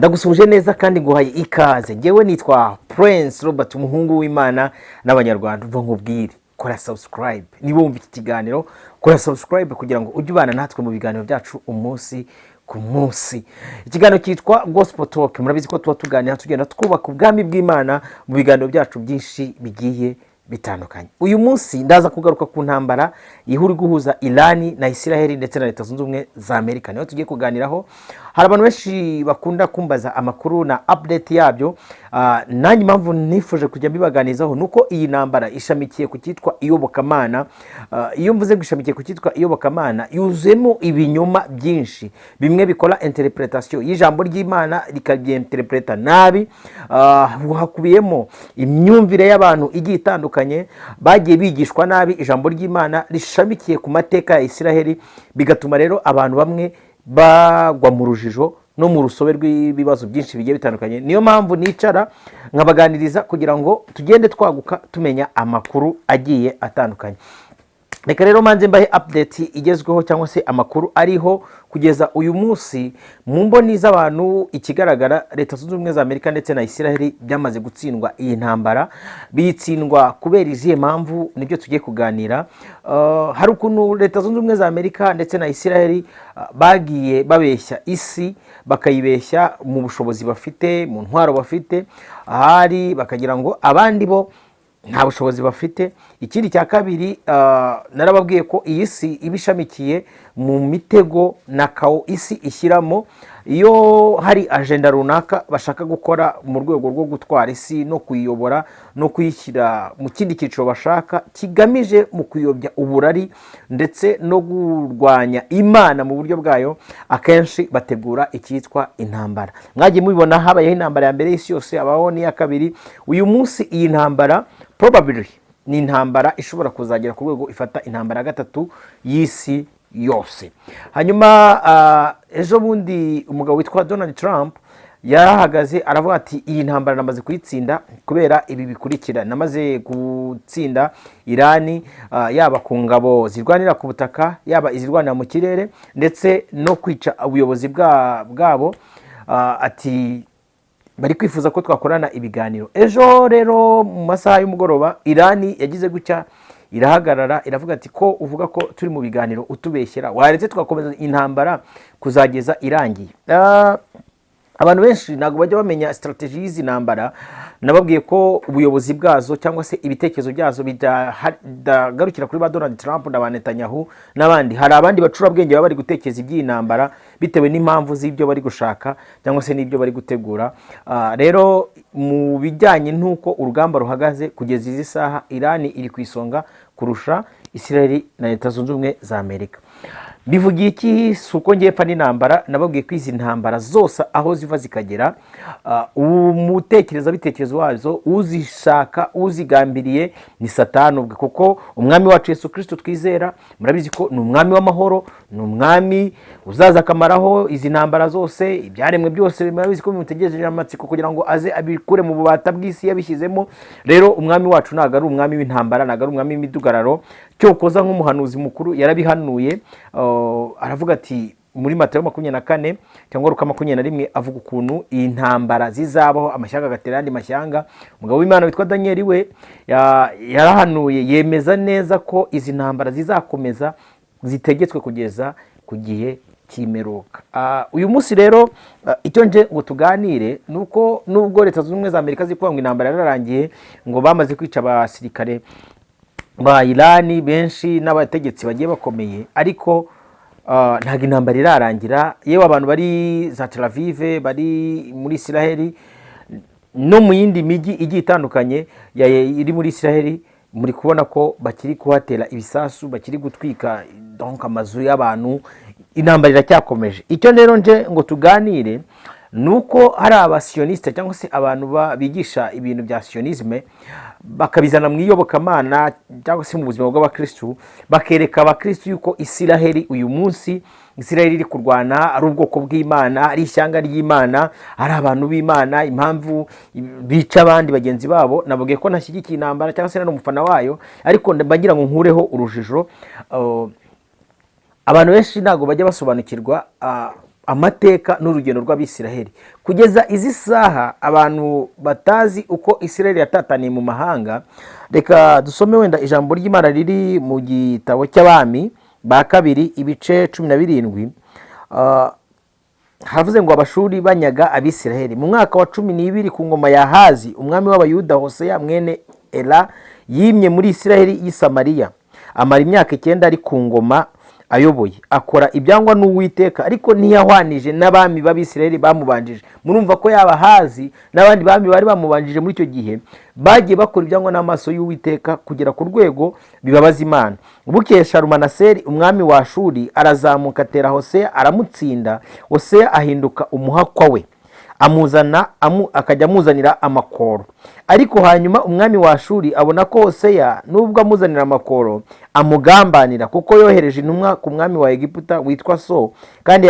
Ndagusuhuje neza kandi nguhaye ikaze. Ngewe nitwa Prince Robert, umuhungu w'Imana n'Abanyarwanda. Uva nkubwire, kora subscribe niba wumva iki kiganiro, kora subscribe kugira ngo ujye ubana natwe mu biganiro byacu umunsi ku munsi. Ikiganiro cyitwa Gospel Talk. Murabizi ko tuba tuganira, tugenda twubaka ubwami bw'Imana mu biganiro byacu byinshi bigiye bitandukanye. Uyu munsi ndaza kugaruka ku ntambara ihuri guhuza Irani na Isiraheli ndetse na Leta Zunze Ubumwe za Amerika. Niyo tugiye kuganiraho. Hari abantu benshi bakunda kumbaza amakuru na update yabyo. Nanjye impamvu nifuje kujya mbibaganizaho ni uko iyi ntambara ishamikiye ku cyitwa iyobokamana. Iyo mvuze ngo ishamikiye ku cyitwa iyobokamana, yuzuyemo ibinyoma byinshi, bimwe bikora interpretation y'ijambo ry'Imana rikaryinterpreta nabi. Hakubiyemo imyumvire y'abantu igiye itandukanye, bagiye bigishwa nabi ijambo ry'Imana rishamikiye ku mateka ya Isiraheli, bigatuma rero abantu bamwe bagwa mu rujijo no mu rusobe rw'ibibazo byinshi bigiye bitandukanye. Niyo mpamvu nicara nkabaganiriza kugira ngo tugende twaguka, tumenya amakuru agiye atandukanye. Reka rero manze mbahe update igezweho cyangwa se amakuru ariho kugeza uyu munsi mu mboni z'abantu. Ikigaragara, Leta Zunze Ubumwe za Amerika ndetse na Isiraheli byamaze gutsindwa iyi ntambara. Biyitsindwa kubera izihe mpamvu? Nibyo tugiye kuganira. Hari ukuntu Leta Zunze Ubumwe za Amerika ndetse na Isiraheli bagiye babeshya isi, bakayibeshya mu bushobozi bafite, mu ntwaro bafite, ahari bakagira ngo abandi bo nta bushobozi bafite. Ikindi cya kabiri, narababwiye ko iyi si iba ishamikiye mu mitego na chaos isi ishyiramo iyo hari agenda runaka bashaka gukora mu rwego rwo gutwara isi no kuyiyobora no kuyishyira mu kindi cyiciro bashaka, kigamije mu kuyobya uburari ndetse no kurwanya Imana mu buryo bwayo. Akenshi bategura icyitwa intambara. Mwagiye mubibona, habayeho intambara ya mbere y'isi yose, habaho n'iya kabiri. Uyu munsi iyi ntambara probably ni intambara ishobora kuzagera ku rwego ifata intambara ya gatatu y'isi yose. Hanyuma ejo bundi umugabo witwa Donald Trump yarahagaze aravuga ati: "Iyi ntambara namaze kuyitsinda kubera ibi bikurikira: namaze gutsinda Irani, yaba ku ngabo zirwanira ku butaka, yaba izirwanira mu kirere, ndetse no kwica ubuyobozi bwabo." Ati bari kwifuza ko twakorana ibiganiro. Ejo rero mu masaha y'umugoroba Irani yagize gutya irahagarara, iravuga ati: "Ko uvuga ko turi mu biganiro utubeshyera, waretse tugakomeza intambara kuzageza irangiye." Abantu benshi ntabwo bajya bamenya strategy y'izi ntambara. Nababwiye ko ubuyobozi bwazo cyangwa se ibitekerezo byazo bidagarukira kuri ba Donald Trump na ba Netanyahu n'abandi. Hari abandi bacurabwenge baba bari gutekereza iby'iyi ntambara bitewe n'impamvu z'ibyo bari gushaka cyangwa se n'ibyo bari gutegura. Rero mu bijyanye n'uko urugamba ruhagaze kugeza izi saha, Irani iri ku isonga kurusha Israel na Leta Zunze Ubumwe za Amerika. Bivugiye iki? Si uko ngiye pfa n'intambara. Nababwiye ko izi ntambara zose aho ziva zikagera, umutekerezabitekerezo wazo, uzishaka, uzigambiriye ni Satani ubwe, kuko umwami wacu Yesu Kirisito twizera, murabizi ko ni umwami w'amahoro, ni umwami uzaza akamaraho izi ntambara zose. Ibyaremwe byose murabizi ko bimutegereje amatsiko kugira ngo aze abikure mu bubata bw'isi yabishyizemo. Rero umwami wacu ntabwo ari umwami w'intambara, ntabwo ari umwami w'imidugararo. Cyokoza nk'umuhanuzi mukuru yarabihanuye, aravuga ati muri Matayo 24 cyangwa Luka 21, avuga ukuntu iyi ntambara zizabaho, amashyanga agatera ayandi mashyanga. Umugabo w'Imana witwa Daniyeli we yarahanuye, yemeza neza ko izi ntambara zizakomeza zitegetswe kugeza ku gihe cy'imperuka. Uyu munsi rero, icyo nje ngo tuganire ni uko nubwo Leta Zunze Ubumwe za Amerika ziri kuvuga ngo intambara yararangiye, ngo bamaze kwica abasirikare ba Irani benshi n'abategetsi bagiye bakomeye, ariko ntabwo intambara irarangira. Yewe, abantu bari za Tel Aviv, bari muri Isiraheli no mu yindi mijyi igiye itandukanye iri muri Isiraheli, muri kubona ko bakiri kuhatera ibisasu, bakiri gutwika donc amazu y'abantu. Intambara iracyakomeje. Icyo rero nje ngo tuganire ni uko hari abasiyonisite cyangwa se abantu bigisha ibintu bya sionisme, bakabizana mu iyobokamana cyangwa se mu buzima bw'abakirisitu, bakereka abakirisitu yuko Isiraheli uyu munsi, Isiraheli iri kurwana, ari ubwoko bw'Imana, ari ishyanga ry'Imana, ari abantu b'Imana. Impamvu bica abandi bagenzi babo, nababwiye ko ntashyigikiye intambara cyangwa se nari umufana wayo, ariko mba ngira ngo nkureho urujijo. Abantu benshi ntabwo bajya basobanukirwa Amateka n'urugendo rw'Abisiraheli kugeza izi saha, abantu batazi uko Isiraheli yatataniye mu mahanga. Reka dusome wenda ijambo ry'Imana riri mu gitabo cy'Abami ba Kabiri, ibice 17. Havuze ngo: "Abashuri banyaga Abisiraheli. Mu mwaka wa 12 ku ngoma ya Ahazi, umwami w'Abayuda, Hoseya mwene Ela yimye muri Isiraheli y'i Samariya, amara imyaka 9 ari ku ngoma ayoboye. Akora ibyangwa n'Uwiteka, ariko ntiyahwanije n'abami b'Abisiraheli bamubanjije." Murumva ko yaba Ahazi n'abandi bami bari bamubanjije muri icyo gihe bagiye bakora ibyangwa n'amaso y'Uwiteka kugera ku rwego bibabaza Imana. "Bukeye Shalumanaseri, umwami wa Ashuri, arazamuka atera Hoseya, aramutsinda. Hoseya ahinduka umuhakwa we, amuzana akajya amuzanira amakoro. Ariko hanyuma umwami wa Ashuri abona ko Hoseya, nubwo amuzanira amakoro, amugambanira, kuko yohereje intumwa ku mwami wa Egiputa witwa So, kandi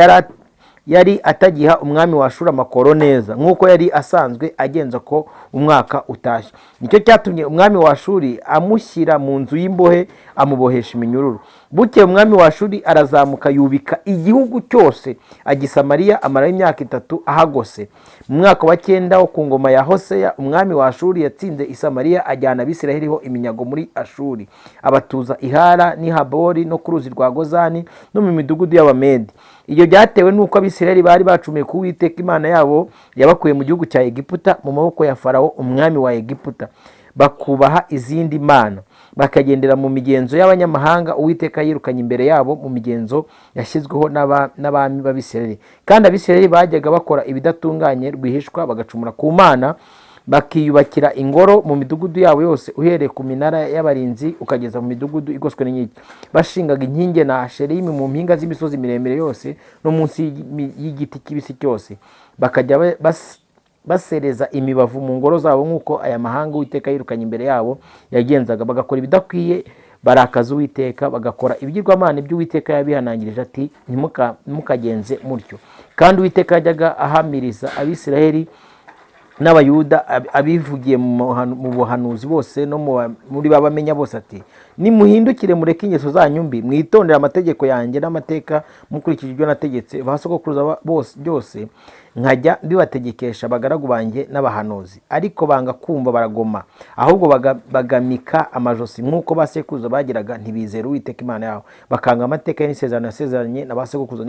yari atagiha umwami wa Ashuri amakoro neza nk'uko yari asanzwe agenza ko umwaka utashye. Nicyo cyatumye umwami wa Ashuri amushyira mu nzu y'imbohe, amubohesha iminyururu. Bukeye umwami wa Ashuri arazamuka, yubika igihugu cyose, ajya i Samariya, amarayo imyaka 3 ahagose. Mu mwaka wa cyenda wo ku ngoma ya Hoseya, umwami wa Ashuri yatsinze i Samariya, ajyana Abisiraheli ho iminyago muri Ashuri, abatuza i Hala n'i Habori no ku ruzi rwa Gozani no mu midugudu y'Abamedi. Ibyo byatewe n'uko Abisiraheli bari bacumiye ku Uwiteka Imana yabo, yabakuye mu gihugu cya Egiputa mu maboko ya Farawo, umwami wa Egiputa, bakubaha izindi mana, bakagendera mu migenzo y'abanyamahanga Uwiteka yirukanye imbere yabo, mu migenzo yashyizweho n'abami b'Abisirayeli. Kandi Abisirayeli bajyaga bakora ibidatunganye rwihishwa, bagacumura ku Mana, bakiyubakira ingoro mu midugudu yabo yose, uhereye ku minara y'abarinzi ukageza mu midugudu igoswe n'inkike. Bashingaga inkingi na Asherimu mu mpinga z'imisozi miremire yose no munsi y'igiti kibisi cyose, bakajya basereza imibavu mu ngoro zabo, nk'uko aya mahanga Uwiteka yirukanye imbere yabo yagenzaga. Bagakora ibidakwiye, barakaza Uwiteka, bagakora ibigirwamana iby'Uwiteka yabihanangirije ati: 'Ntimukagenze mutyo.' Kandi Uwiteka yajyaga ahamiriza Abisirayeli n'Abayuda abivugiye mu buhanuzi bose no muri ba bamenya bose ati: 'Nimuhindukire, mureke ingeso zanyu mbi, mwitondere amategeko yanjye n'amateka, mukurikije ibyo nategetse ba sogokuruza bose byose, nkajya mbibategekesha abagaragu banjye n'abahanuzi.' Ariko banga kumva, baragoma, ahubwo bagamika amajosi nk'uko ba sekuruza bagiraga, ntibizera Uwiteka Imana yabo, bakanga amateka ye n'isezerano yasezeranye na ba sekuruza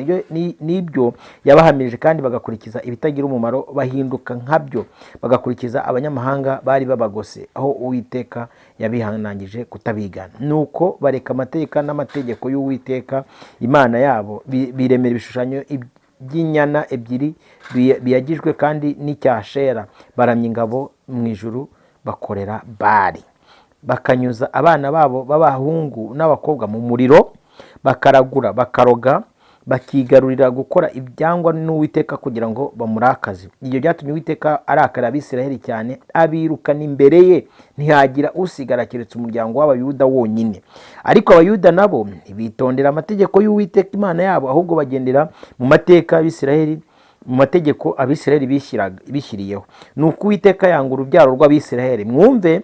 n'ibyo yabahamirije, kandi bagakurikiza ibitagira umumaro, bahinduka nkabyo, bagakurikiza abanyamahanga bari babagose, aho Uwiteka yabihanangije kutabigana. Nuko bareka amateka n'amategeko y'Uwiteka Imana yabo, biremera ibishushanyo by'inyana ebyiri biyagijwe kandi n'icyashera, baramya ingabo mu ijuru, bakorera Bali, bakanyuza abana babo b'abahungu n'abakobwa mu muriro, bakaragura, bakaroga, bakigarurira gukora ibyangwa n'Uwiteka kugira ngo bamurakaze. Ibyo byatumye Uwiteka arakara Abisiraheli cyane, abirukana imbere ye, ntihagira usigara keretse umuryango w'Abayuda wonyine. Ariko Abayuda nabo ntibitondera amategeko y'Uwiteka Imana yabo, ahubwo bagendera mu mateka y'Abisiraheli, mu mategeko Abisiraheli bishyiriyeho. Nuko Uwiteka yanga urubyaro rw'Abisiraheli." Mwumve,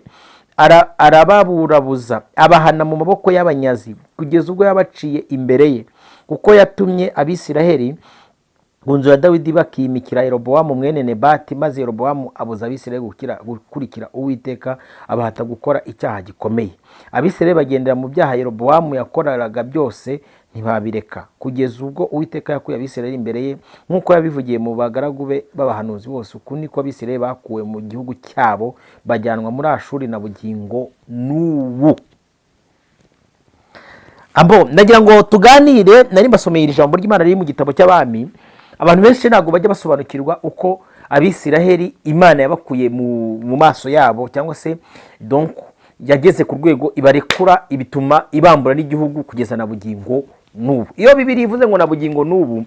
arababurabuza, abahana mu maboko y'abanyazi kugeza ubwo yabaciye imbere ye, kuko yatumye Abisiraheli ku nzu ya Dawidi bakimikira Yerobowamu mwene Nebati. Maze Yerobowamu abuza Abisiraheli gukurikira Uwiteka, abahata gukora icyaha gikomeye. Abisiraheli bagendera mu byaha Yerobowamu yakoraga byose, ntibabireka, kugeza ubwo Uwiteka yakuye Abisiraheli imbere ye, nk'uko yabivugiye mu bagaragu be b'abahanuzi bose. Uku niko Abisiraheli bakuwe mu gihugu cyabo, bajyanwa muri Ashuri na bugingo n'ubu." Abo ndagira ngo tuganire, nari mbasomeye iri jambo ry'Imana riri mu gitabo cy'Abami. Abantu benshi ntabwo bajya basobanukirwa uko Abisiraheli Imana yabakuye mu maso yabo, cyangwa se donc yageze ku rwego ibarekura, ibituma ibambura n'igihugu kugeza na bugingo n'ubu. Iyo Bibiliya ivuze ngo "na bugingo n'ubu",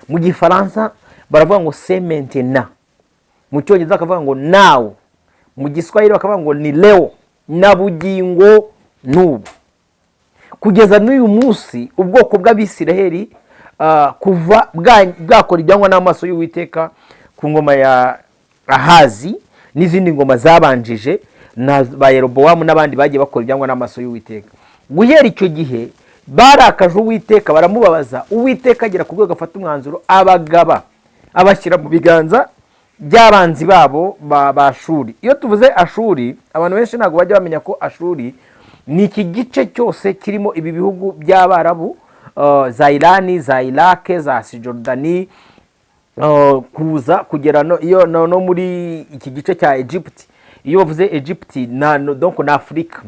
mu Gifaransa baravuga ngo "c'est maintenant", mu Cyongereza bakavuga ngo "now", mu Giswahili bakavuga ngo "ni leo". Na bugingo n'ubu, kugeza n'uyu munsi, ubwoko bw'Abisiraheli, kuva bwakora ibyangwa n'amaso y'Uwiteka ku ngoma ya Ahazi n'izindi ngoma zabanjije na ba Yerobowamu n'abandi bagiye bakora ibyangwa n'amaso y'Uwiteka, guhera icyo gihe Barakaje Uwiteka, baramubabaza. Uwiteka agera ku rwego afata umwanzuro, abagaba abashyira mu biganza by'abanzi babo ba Ashuri. Iyo tuvuze Ashuri, abantu benshi ntabwo bajya bamenya ko Ashuri ni iki gice cyose kirimo ibi bihugu by'Abarabu, za Irani, za Irake, za Sijordani, kuza kugera no, iyo, no muri iki gice cya Egypt. Iyo bavuze Egypt na no, donc na Afurika.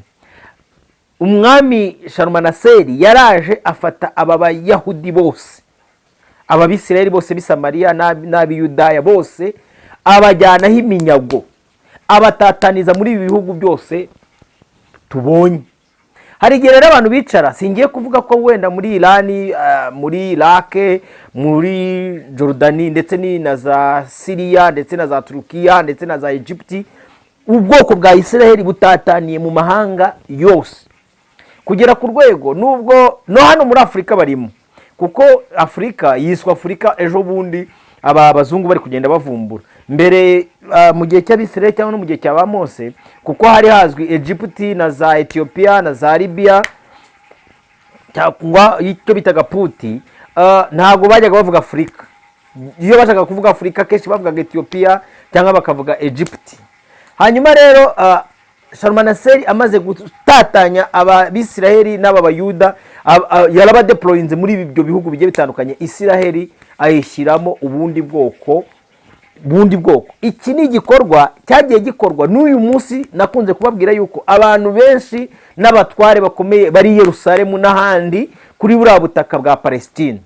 Umwami Sharumanaseri yaraje afata aba Bayahudi bose, Ababisirayeli bose b'i Samariya n'ab'Iyudaya bose, abajyanaho iminyago, abatataniza muri ibi bihugu byose tubonye. Hari igihe rero abantu bicara, singiye kuvuga ko wenda muri Irani, muri Irake, muri Jorodani, ndetse ni na za Siriya, ndetse na za Turukiya, ndetse na za Egiputi, ubwoko bwa Isiraheli butataniye mu mahanga yose kugera ku rwego nubwo no hano muri Afurika barimo, kuko Afurika yiswe Afurika ejo bundi aba bazungu bari kugenda bavumbura. Mbere, mu gihe cy'Abisirayeli cyangwa no mu gihe cya ba Mose, kuko hari hazwi Egiputi na za Etiyopiya na za Libiya cyangwa icyo bitaga Puti, ntabwo bajyaga bavuga Afurika. Iyo bashakaga kuvuga Afurika, kenshi bavugaga Etiyopiya cyangwa bakavuga Egiputi. Hanyuma rero, Sharumanaseri amaze gutatanya Abisiraheli n'aba Bayuda, yarabadeployinze muri ibyo bihugu bigiye bitandukanye. Isiraheli ayishyiramo ubundi bwoko, bundi bwoko. Iki ni igikorwa cyagiye gikorwa n'uyu munsi. Nakunze kubabwira yuko abantu benshi n'abatware bakomeye bari i Yerusalemu n'ahandi kuri buriya butaka bwa Palestine,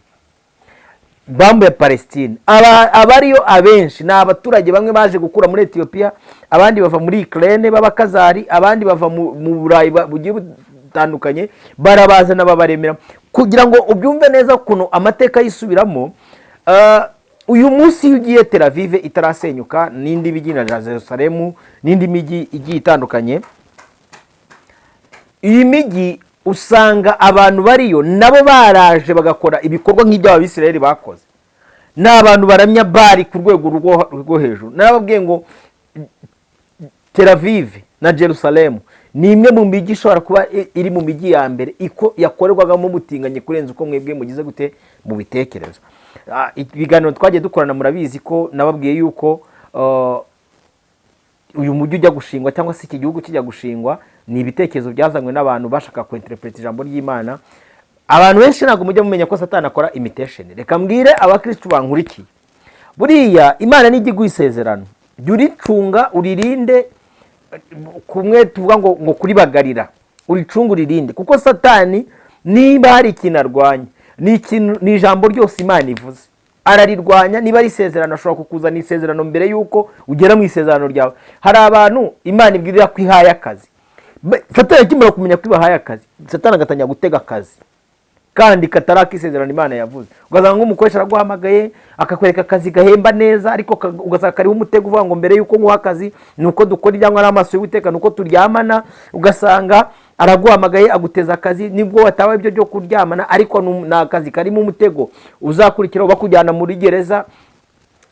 bambuye Palestine, abariyo abenshi ni abaturage bamwe baje gukura muri Etiyopiya, abandi bava muri Ikirere b'Abakazari, abandi bava mu Burayi bugiye butandukanye, barabazana babaremera. Kugira ngo ubyumve neza ukuntu amateka yisubiramo, uyu munsi iyo ugiye Tel Aviv itarasenyuka n'indi mijyi na Jerusalemu n'indi mijyi igiye itandukanye, iyi mijyi usanga abantu bariyo nabo baraje bagakora ibikorwa nk'ibyo Abisirayeli bakoze. Ni abantu baramya Bari ku rwego rwo hejuru. Narababwiye ngo Tel Aviv na Jerusalem ni imwe mu mijyi ishobora kuba iri mu mijyi ya mbere iko yakorerwagamo ubutinganyi kurenza uko mwebwe mugize gute mu bitekerezo. Ibiganiro twagiye dukorana murabizi ko nababwiye yuko uyu mujyi ujya gushingwa cyangwa se iki gihugu kijya gushingwa, ni ibitekerezo byazanywe n'abantu bashaka kwinterpreta ijambo ry'Imana. Abantu benshi ntabwo mujya mumenya ko Satani akora imitation. Reka mbwire abakristu bankurikiye, buriya Imana nijya iguha isezerano, jya uricunga uririnde, kumwe tuvuga ngo kuribagarira, uricunge uririnde, kuko Satani niba hari ikintu arwanya ni ikintu, ni ijambo ryose Imana ivuze ararirwanya. Niba ari isezerano, ashobora kukuzana isezerano mbere y'uko ugera mu isezerano ryawe. Hari abantu Imana ibwirira ko ihaye akazi. Satani akimara kumenya ko ibahaye akazi, Satani agatangira gutega akazi kandi katari akisezerano Imana yavuze. Ugasanga nk'umukoresha araguhamagaye akakwereka akazi gahemba neza, ariko ugasanga kariho umutego uvuga ngo mbere y'uko nguha akazi ni uko dukora ibyangwa n'amaso y'Uwiteka, ni uko turyamana. Ugasanga araguhamagaye aguteza akazi, nibwo watawe ibyo byo kuryamana, ariko ni akazi karimo umutego uzakurikiraho bakujyana muri gereza.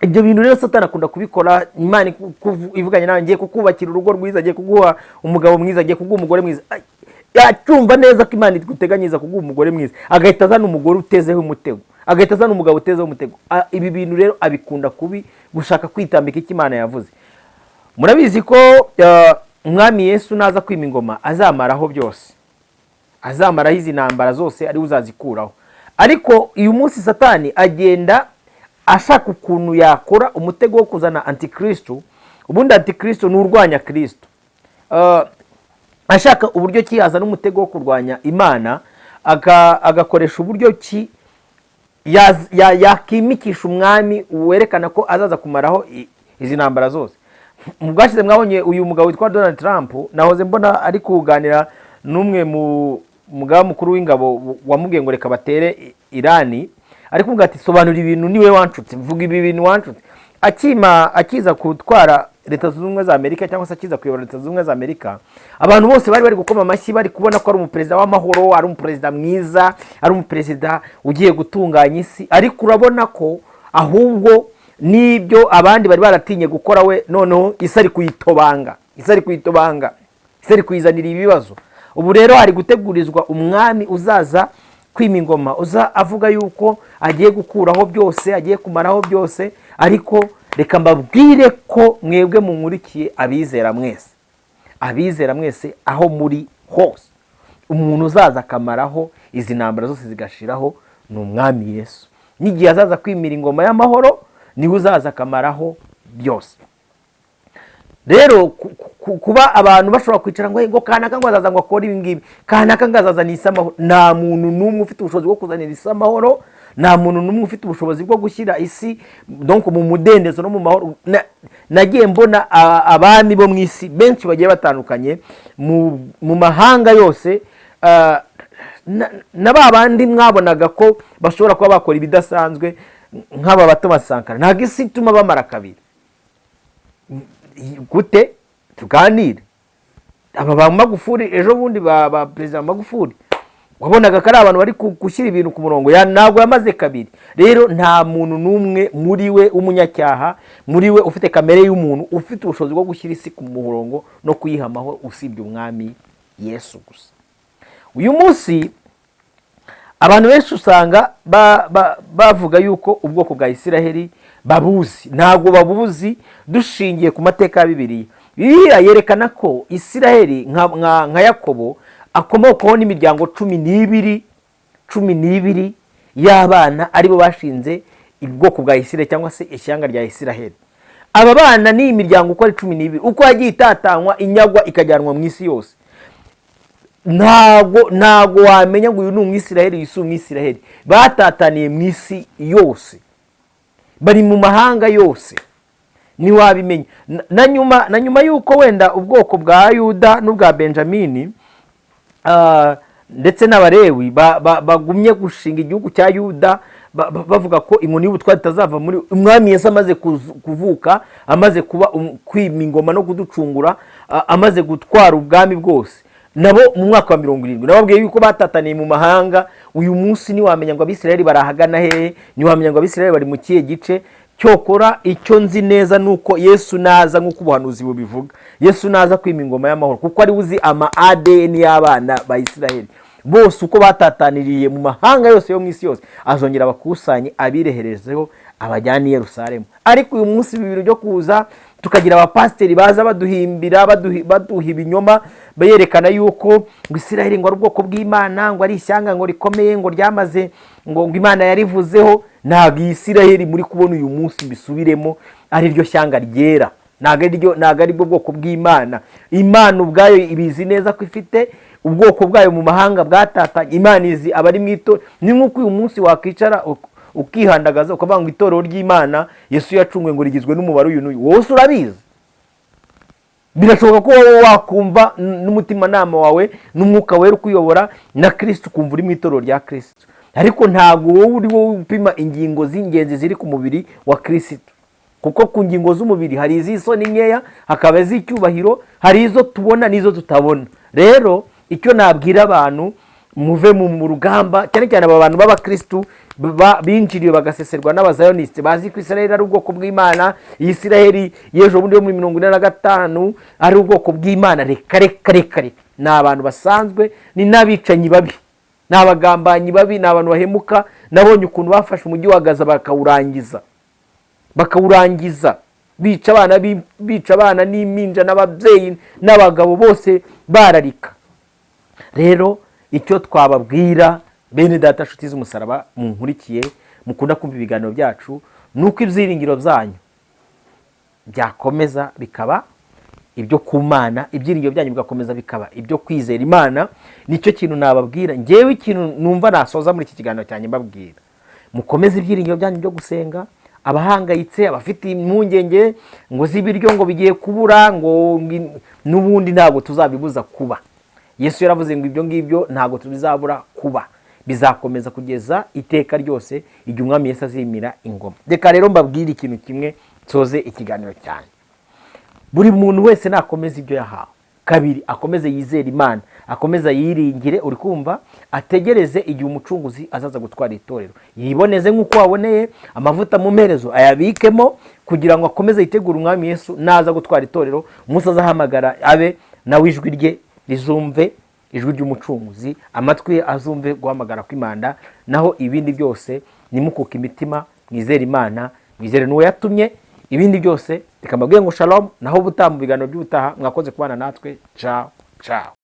Ibyo bintu rero Satani akunda kubikora. Imana ivuganye nawe, ngiye kukubakira urugo rwiza, ngiye kuguha umugabo mwiza, ngiye kuguha umugore mwiza. Ay, yacyumva neza ko Imana iguteganyiriza kuguha umugore mwiza, agahita azana umugore utezeho umutego, agahita azana umugabo utezeho umutego. Ibi bintu rero abikunda kubi, gushaka kwitambika icyo Imana yavuze. Murabizi ko Umwami Yesu naza kwima ingoma azamaraho byose, azamaraho izi ntambara zose, ariwe uzazikuraho. Ariko uyu munsi Satani agenda ashaka ukuntu yakora umutego wo kuzana antikristo. Ubundi antikristo ni urwanya Kristo. Ashaka uburyo ki yazana umutego wo kurwanya Imana, agakoresha uburyo ki yakimikisha umwami werekana ko azaza kumaraho izi ntambara zose. Mu bwashize mwabonye uyu mugabo witwa Donald Trump, nahoze mbona ari kuganira n'umwe mu mugaba mukuru w'ingabo wamubwiye ngo reka batere Irani, ari kumubwira ati: "Sobanura ibintu, niwe wanshutse, vuga ibi bintu wanshutse." Akima akiza gutwara Leta Zunze Ubumwe za Amerika cyangwa se akiza kuyobora Leta Zunze Ubumwe za Amerika, abantu bose bari gukoma amashyi, bari kubona ko ari umuperezida w'amahoro, ari umuperezida mwiza, ari umuperezida ugiye gutunganya isi. Ariko urabona ko ahubwo n'ibyo abandi bari baratinye gukora, we noneho isi ari kuyitobanga, isi ari kuyitobanga, isi ari kuyizanira ibibazo. Ubu rero hari gutegurizwa umwami uzaza. kwima ingoma, uza avuga yuko agiye gukuraho byose, agiye kumaraho byose. Ariko reka mbabwire ko mwebwe munkurikiye, abizera mwese, abizera mwese aho muri hose, umuntu uzaza akamaraho izi ntambara zose zigashiraho ni Umwami Yesu. N'igihe azaza kwimira ingoma y'amahoro, niwe uzaza akamaraho byose. Rero kuba abantu bashobora kwicara ngo kanaka ngo azaza ngo akore ibi ngibi, kanaka ngo azazana isi amahoro, nta muntu n'umwe ufite ubushobozi bwo kuzanira isi amahoro. Nta muntu n'umwe ufite ubushobozi bwo gushyira isi donc mu mudendezo no mu mahoro. Nagiye mbona abami bo mu isi benshi bagiye batandukanye mu mahanga yose, na ba bandi mwabonaga ko bashobora kuba bakora ibidasanzwe nk'aba ba Thomas Sankara, ntabwo isi ituma bamara kabiri. Gute? Tuganire. Aba ba Magufuli ejo bundi, ba Perezida Magufuli, wabonaga ko ari abantu bari gushyira ibintu ku murongo, ntabwo yamaze kabiri. Rero nta muntu n'umwe muri we w'umunyacyaha, muri we ufite kamere y'umuntu, ufite ubushobozi bwo gushyira isi ku murongo no kuyiha amahoro usibye Umwami Yesu gusa. Uyu munsi abantu benshi usanga bavuga yuko ubwoko bwa Isiraheli babuzi. Ntabwo babuzi. Dushingiye ku mateka ya Bibiliya, Bibiliya yerekana ko Isiraheli nka Yakobo akomokaho n'imiryango 12, 12 y'abana aribo bashinze ubwoko bwa Isiraheli cyangwa se ishyanga rya Isiraheli. Aba bana ni imiryango uko ari 12, uko yagiye itatanywa, inyagwa, ikajyanwa mu isi yose. Ntabwo wamenya ngo uyu ni Umwisiraheli, uyu si Umwisiraheli. Batataniye mu isi yose, bari mu mahanga yose, ntiwabimenya. Na nyuma y'uko wenda ubwoko bwa Yuda n'ubwa Benjamini ndetse n'Abarewi bagumye gushinga igihugu cya Yuda, bavuga ko inkoni y'ubutware itazava muri Umwami Yesu amaze kuvuka, amaze kuba kwima ingoma no kuducungura, amaze gutwara ubwami bwose, nabo mu mwaka wa 70. Nababwiye yuko batataniye mu mahanga. Uyu munsi ntiwamenya ngo Abisirayeli barahagana hehe, ntiwamenya ngo Abisirayeli bari mu kihe gice. Cyokora icyo nzi neza ni uko Yesu naza, nk'uko ubuhanuzi bubivuga, Yesu naza kwima ingoma y'amahoro, kuko ari uzi ama ADN y'abana ba Isirayeli bose uko batataniriye mu mahanga yose yo mu isi yose, azongera abakusanye, abireherezeho, abajyane i Yerusalemu. Ariko uyu munsi ibi bintu byo kuza tukagira abapasiteri baza baduhimbira, baduha ibinyoma, berekana yuko ngo Isirayeli ngo ari ubwoko bw'Imana, ngo ari ishyanga ngo rikomeye, ngo ryamaze ngo Imana yarivuzeho, ntabwo iyi Isirayeli muri kubona uyu munsi, mbisubiremo, ari ryo shyanga ryera. Ntabwo ari bwo bwoko bw'Imana. Imana ubwayo ibizi neza ko ifite ubwoko bwayo mu mahanga bwatatanye. Imana izi abari mu itorero. Ni nk'uko uyu munsi wakwicara ukihandagaza ukavuga ngo itorero ry'Imana Yesu yacunguwe ngo rigizwe n'umubare uyu n'uyu. Wowe se urabizi? Birashoboka ko wowe wakumva n'umutimanama wawe n'Umwuka Wera ukuyobora na Kirisito, ukumva uri mu itorero rya Kirisito, ariko ntabwo wowe uri wowe upima ingingo z'ingenzi ziri ku mubiri wa Kirisito, kuko ku ngingo z'umubiri hari iz'isoni nkeya, hakaba iz'icyubahiro, hari izo tubona n'izo tutabona. Rero icyo nabwira abantu, muve mu rugamba, cyane cyane aba bantu b'abakirisitu binjiriwe bagaseserwa n'abazayonisite bazi ko Isiraheli ari ubwoko bw'Imana, iyi Isiraheli y'ejo bundi yo muri 45 ari ubwoko bw'Imana. Reka, reka, reka, reka! Ni abantu basanzwe, ni n'abicanyi babi, ni abagambanyi babi, ni abantu bahemuka. Nabonye ukuntu bafashe umujyi wa Gaza bakawurangiza, bakawurangiza bica abana, bica abana n'impinja n'ababyeyi n'abagabo bose bararika. Rero icyo twababwira, bene data, nshuti z'umusaraba munkurikiye, mukunda kumva ibiganiro byacu, ni uko ibyiringiro byanyu byakomeza bikaba ibyo ku Mana, ibyiringiro byanyu bigakomeza bikaba ibyo kwizera Imana. Nicyo kintu nababwira ngewe. Ikintu numva nasoza muri iki kiganiro cyanjye mbabwira, mukomeze ibyiringiro byanyu byo gusenga. Abahangayitse, abafite impungenge ngo z'ibiryo ngo bigiye kubura, ngo n'ubundi ntabwo tuzabibuza kuba. Yesu yaravuze ngo ibyo ngibyo ntabwo tubizabura kuba, bizakomeza kugeza iteka ryose igihe Umwami Yesu azimira ingoma. Reka rero mbabwire ikintu kimwe nsoze ikiganiro cyanjye. Buri muntu wese nakomeza ibyo yahawe. Kabiri, akomeze yizere Imana, akomeze yiringire, uri kumva, ategereze igihe Umucunguzi azaza gutwara itorero, yiboneze nk'uko waboneye amavuta mu mperezo, ayabikemo kugira ngo akomeze yitegure Umwami Yesu naza gutwara itorero. Umunsi azahamagara abe nawe ijwi rye rizumve. ijwi ry'Umucunguzi, amatwi ye azumve guhamagara kw'impanda. Naho ibindi byose, nimukuke imitima, mwizere Imana, mwizere n'uwo yatumye. Ibindi byose reka mbabwire ngo shalom, naho ubutaha mu biganiro by'ubutaha. Mwakoze kubana natwe. Ciao ciao.